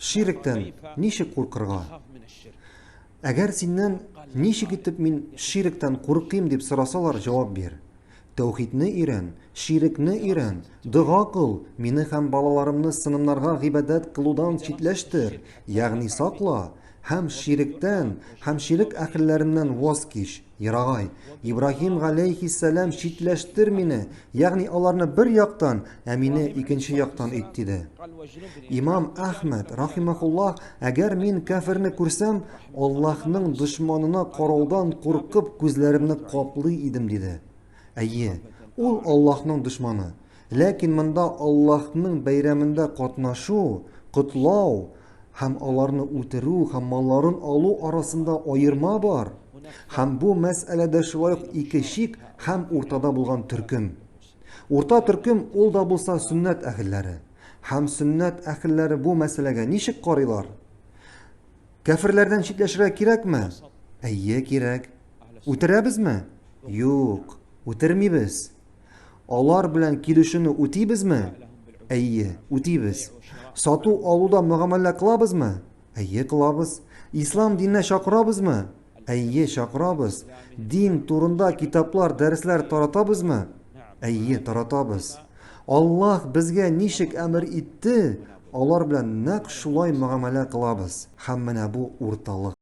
Ширектән ничек куркырга? Әгәр синнән ничек итеп мин ширектән куркыйм дип сорасалар, җавап бир. Тәүхидне өйрән, ширекне өйрән, дога кыл, мине һәм балаларымны сынымнарга гыйбадәт кылудан читләштер, ягъни сакла, һәм ширектән, һәм ширек әһелләреннән ваз кич. Ерагай. Ибраһим галәйһиссәлам читләштер мине, ягъни аларны бер яктан, ә мине икенче яктан ит, диде. Имам Әхмәд, рахимахуллаһ, әгәр мин кәферне күрсәм, Аллаһның дошманына караудан куркып күзләремне каплый идем, диде. Әйе, ул Аллаһның дошманы. Ләкин монда Аллаһның бәйрәмендә катнашу, котлау һәм аларны үтерү һәм малларын алу арасында аерма бар. Һәм бу мәсьәләдә шулай ук ике чик һәм уртада булган төркем. Урта төркем ул да булса сөннәт әһелләре. Һәм сөннәт әһелләре бу мәсьәләгә ничек карыйлар? Кәферләрдән читләшергә кирәкме? Әйе, кирәк. Үтерәбезме? Юк, үтермибез. Алар белән килешүне үтибезме? Әйе, үтибез. Сату-алуда мөгамәлә кылабызмы? Әйе, кылабыз. Ислам диненә чакырабызмы? Әйе, чакырабыз. Дин турында китаплар, дәресләр таратабызмы? Әйе, таратабыз. Аллаһ безгә ничек әмер итте, алар белән нәкъ шулай мөгамәлә кылабыз. Һәм менә бу урталык.